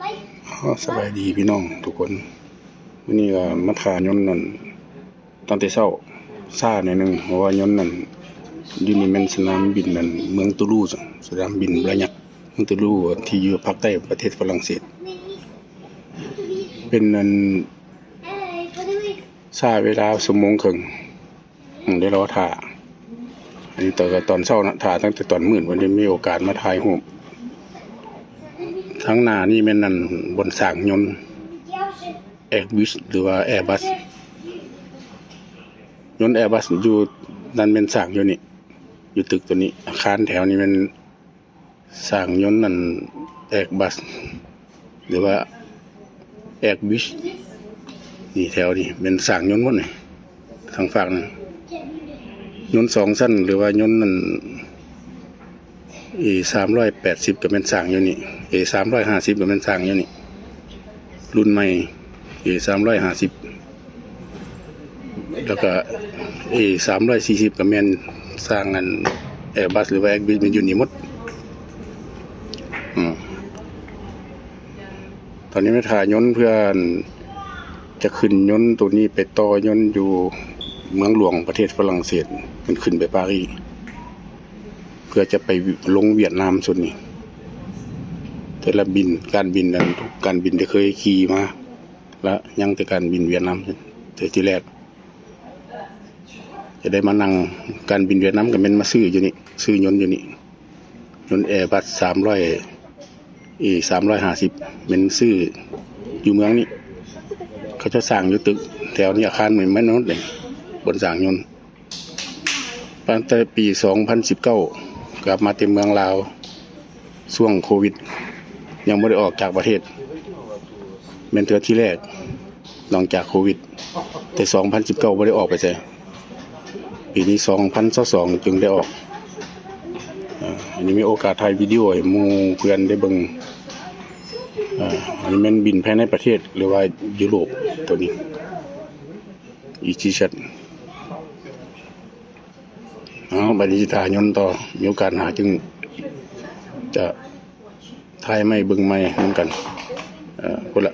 ອໍ ສະບາຍດີພີ່ນ້ອງທຸກຄົນ. ມື້ນີ້ກໍມາຖ້າຍົນນັ້ນຕັ້ງແຕ່ເຊົ້າ ຊ້າໜ້ອຍໜຶ່ງ ເພາະວ່າຍົນນັ້ນຢູ່ນີ້ແມ່ນສະໜາມບິນນັ້ນເມືອງຕູລູ ສະໜາມບິນລະຍັກເມືອງຕູລູ ທີ່ຢູ່ພາກໃຕ້ປະເທດຝຣັ່ງເສດ. ເປັນອັນ ຊ້າເວລາຊົ່ວໂມງເຄິ່ງ ອືມ ໄດ້ລໍຖ້າ. ອັນນີ້ຕອນ ຕອນເຊົ້ານະ ຖ້າຕັ້ງແຕ່ຕອນມືດ ບໍ່ໄດ້ມີໂອກາດມາຖ່າຍຮູບ. ທາງໜ້ານີ້ແມ່ນອັນບ່ອນສ້າງຍົນ Airbus ຫຼືວ່າ Airbus. ຍົນ Airbus ຢູ່ນັ້ນແມ່ນສ້າງຢູ່ນີ້ ຢູ່ຕຶກໂຕນີ້. ອາຄານແຖວນີ້ແມ່ນ ສ້າງຍົນນັ້ນ Airbus ຫຼືວ່າ Airbus ນີ້ ແຖວນີ້ແມ່ນສ້າງຍົນໝົດນີ້ ທາງຟາກນັ້ນ. ຍົນສອງຊັ້ນ ຫຼືວ່າຍົນນັ້ນ A ສາມຮ້ອຍແປດສິບ ກໍແມ່ນສ້າງຢູ່ນີ້ A ສາມຮ້ອຍຫ້າສິບ ກໍແມ່ນສ້າງຢູ່ນີ້ ລຸ້ນໃໝ່ A ສາມຮ້ອຍຫ້າສິບ ແລ້ວກໍ A ສາມຮ້ອຍສີ່ສິບ ກໍແມ່ນສ້າງອັນ Airbus ຫຼືວ່າ Airbus ແມ່ນຢູ່ນີ້ໝົດ. ອືມ ຕອນນີ້ມາຖ້າຍົນເພື່ອຈະຂຶ້ນຍົນໂຕນີ້ໄປຕໍ່ຍົນຢູ່ເມືອງຫຼວງປະເທດຝຣັ່ງເສດ ມັນຂຶ້ນໄປປາຣີ ເພື່ອຈະໄປລົງຫວຽດນາມຊຸດນີ້. ແຕ່ລະບິນ ການບິນນັ້ນ ການບິນທີ່ເຄີຍຂີ່ມາ ລະຍັງແຕ່ການບິນຫວຽດນາມ ແຕ່ທີແລກຈະໄດ້ມານັ່ງ ການບິນຫວຽດນາມກໍແມ່ນມາຊື້ຢູ່ນີ້ ຊື້ຍົນຢູ່ນີ້ ຍົນ Airbus ສາມຮ້ອຍ A ສາມຮ້ອຍຫ້າສິບ ແມ່ນຊື້ຢູ່ເມືອງນີ້ ເຂົາເຈົ້າສ້າງຢູ່ຕຶກແຖວນີ້ ອາຄານໃໝ່ໝົດເລີຍ ບ່ອນສ້າງຍົນ. ຕັ້ງແຕ່ປີສອງພັນສິບເກົ້າ ກັບມາແຕ່ເມືອງລາວ ຊ່ວງໂຄວິດ ຍັງບໍ່ໄດ້ອອກຈາກປະເທດ ແມ່ນເທື່ອທີແລກ ຫຼັງຈາກໂຄວິດ ແຕ່ສອງພັນສິບເກົ້າ ບໍ່ໄດ້ອອກໄປໃສ. ປີນີ້ສອງພັນຊາວສອງ ຈຶ່ງໄດ້ອອກ. ເອີ ອັນນີ້ມີໂອກາດຖ່າຍວິດີໂອໃຫ້ໝູ່ເພື່ອນໄດ້ເບິ່ງ. ເອີ ອັນນີ້ແມ່ນບິນພາຍໃນປະເທດ ຫຼືວ່າຢູໂຣບ ໂຕນີ້ EasyJet. ເອົາ ບັດນີ້ຊິຖ້າຍົນຕໍ່ ມີໂອກາດໜ້າຈຶ່ງຈະຖ່າຍໃໝ່ເບິ່ງໃໝ່ນຳກັນ. ເອີ ພຸ້ນລະ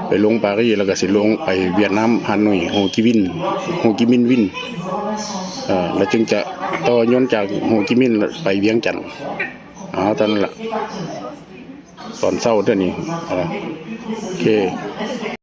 ໄປລົງປາຣີ ແລ້ວກໍຊິລົງໄປຫວຽດນາມ ຮາໂໜຍ ໂຮຈິມິນ ໂຮຈິມິນວິນ ເອີ ແລ້ວຈຶ່ງຈະຕໍ່ຍົນຈາກໂຮຈິມິນໄປວຽງຈັນ. ເອົາ ຕອນນັ້ນລະ ຕອນເຊົ້າເທື່ອນີ້ ເອົາລະ ໂອເຄ.